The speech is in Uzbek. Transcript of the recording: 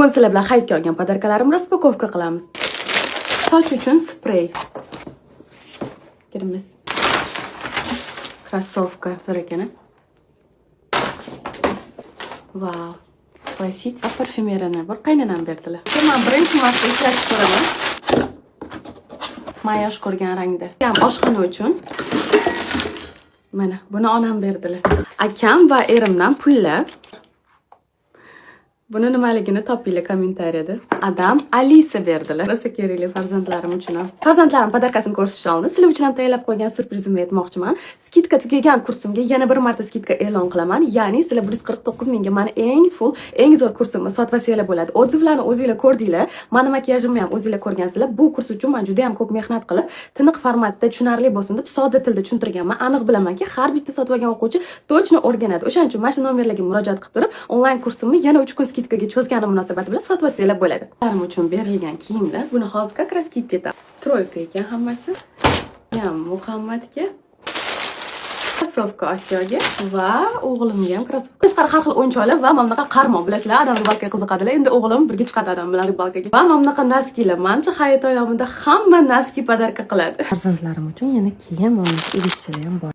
Bugun sizlar bilan hayitga olgan подарка larimni распаковка qilamiz. Soch uchun sprey. Kirimiz. Кроссовка zo'r ekan, a? Vau. Классический parfyumerini bir qaynonam berdilar. Men birinchi marta ishlatib ko'raman. Man yosh ko'rgan rangda. Ham oshxona uchun. Mana, buni onam berdilar. Akam va erimdan pullar. Buni nimaligini topinglar kommentariyada. Adam Alisa berdilar. Rosa kerakli farzandlarim uchun ham. Farzandlarim подарка sini ko'rsatishni oldin sizlar uchun ham tayyorlab qo'ygan syurprizimni aytmoqchiman. Скидка tugagan kursimga yana bir marta скидка e'lon qilaman. Ya'ni sizlar 149 mingga mani eng full, eng zo'r kursimni sotib olsanglar bo'ladi. Отзыв larni o'zinglar ko'rdinglar. Mani makiyajimni ham o'zinglar ko'rgansizlar. Bu kurs uchun men juda ham ko'p mehnat qilib, tiniq formatda, tushunarli bo'lsin deb sodda tilda tushuntirganman. Aniq bilamanki, har bitta sotib olgan o'quvchi точно o'rganadi. O'shaning uchun mana shu nomerlarga murojaat qilib turib, onlayn kursimni yana 3 kun скидка ga cho'zganim munosabati bilan sotib olsanglar bo'ladi. Ular uchun berilgan kiyimlar, buni hozir как раз kiyib ketaman. Тройка ekan hammasi. Ham Muhammadga кроссовка, Osiyoga va o'g'limga ham кроссовка. Tashqari har xil o'yinchoqlar va mana bunaqa qarmoq. Bilasizlar, adam рыбалка ga qiziqadilar. Endi o'g'lim birga chiqadi adam bilan рыбалка ga. Va mana bunaqa носки lar. Manimcha, hayit ayyomida hamma носки подарка qiladi. Farzandlarim uchun yana kiyim, idishchalar ham bor.